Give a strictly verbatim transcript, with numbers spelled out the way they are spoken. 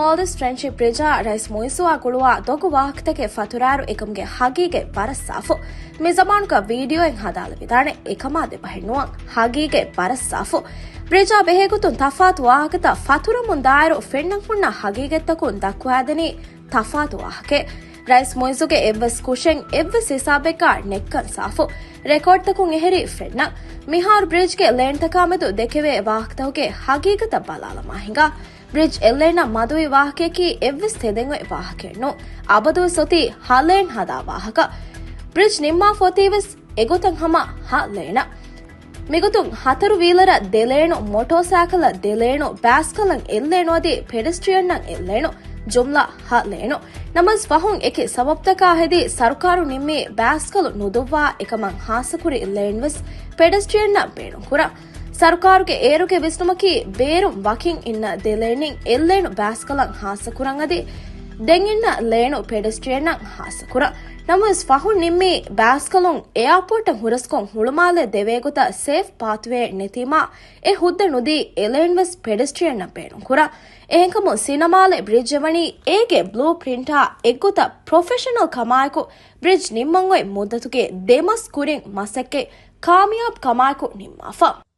އޯލްޑްސް ފްރެންޑްޝިޕް ބްރިޖާ ރައީސް މުއިއްޒުއާ ގުޅުވާ ދޮގު ވާހަކަތަކެއް ފަތުރާއިރު އެކަމުގެ ހަގީގަތް ވަރަށް ސާފު. މި ޒަމާނުގަ ވީޑިއޯއެއް ހަދާލެވިދާނެ. އެކަމާ ދެބަހެއް ނުވަން. ހަގީގަތް ވަރަށް ސާފު. ބްރިޖާ ބެހޭގޮތުން ތަފާތު ވާހަކަތައް ފަތުރަމުން ދާއިރު ފެންނަން ހުންނަ ހަގީގަތްތަކުން ދައްކުވާދެނީ ތަފާތު ވާހަކައެއް. ރައީސް މުއިއްޒުގެ އެއްވެސް ކުށެއް އެއްވެސް ހިސާބެއްގަ ނެތްކަން ސާފު. ރެކޯޑްތަކުން އެހެރީ ފެންނަން. މިހާރު ބްރިޖްގެ ލޭންތަކާ މެދު ދެކެވޭ ވާހަކަތަކުގެ ހަގީގަތަށް ބަލާލަމާ ހިނގާ. ބްރިޖް އެއްލޭނަށް މަދުވި ވާހަކަޔަކީ އެއްވެސް ތެދެއް އޮތް ވާހަކައެއް ނޫން. އަބަދުވެސް އޮތީ ހަ ލޭން ހަދާ ވާހަކަ. ބްރިޖް ނިންމާފަ އޮތީވެސް އެގޮތަށް ހަމަ ހަ ލޭނަށް. މިގޮތުން ހަތަރު ވީލަރަށް ދެ ލޭނު، މޮޓޯސައިކަލަށް ދެ ލޭނު، ބާސްކަލަށް އެއް ލޭނު އަދި ޕެޑެސްޓްރިއަންއަށް އެއް ލޭނު، ޖުމްލަ ހަ ލޭނު. ނަމަވެސް ފަހުން އެކި ސަބަބުތަކާ ހެދި ސަރުކާރު ނިންމީ ބާސްކަލު ނުދުއްވާ އެކަމަށް ހާއްސަކުރި ލޭން ވެސް ޕެޑެސްޓްރިއަންއަށް ބޭނުންކުރަން. ސަރުކާރުގެ އޭރުގެ ވިސްނުމަކީ ބޭރުން ވަކިން އިންނަ ދެ ލޭނިން އެއް ލޭނު ބާސްކަލަށް ހާއްސަކުރަން އަދި ދެން އިންނަ ލޭނު ޕެޑެސްޓްރިއަންއަށް ހާއްސަކުރަން. ނަމަވެސް ފަހުން ނިންމީ ބާސްކަލުން އެއާޕޯޓަށް ހުރަސްކޮށް ހުޅުމާލެ ދެވޭގޮތަށް ސޭފް ޕާތްވޭ ނެތީމާ އެ ހުއްދަ ނުދީ އެ ލޭން ވެސް ޕެޑެސްޓްރިއަންއަށް ބޭނުންކުރަން. އެހެންކަމުން ސިނަމާލެ ބްރިޖް އެވަނީ އޭގެ ބްލޫ ޕްރިންޓާ އެއްގޮތަށް ޕްރޮފެޝަނަލް ކަމާއެކު ބްރިޖް ނިންމަން އޮތް މުއްދަތުގެ ދެ މަސް ކުރިން މަސައްކަތް ކާމިޔާބު ކަމާއެކު ނިންމާފަ.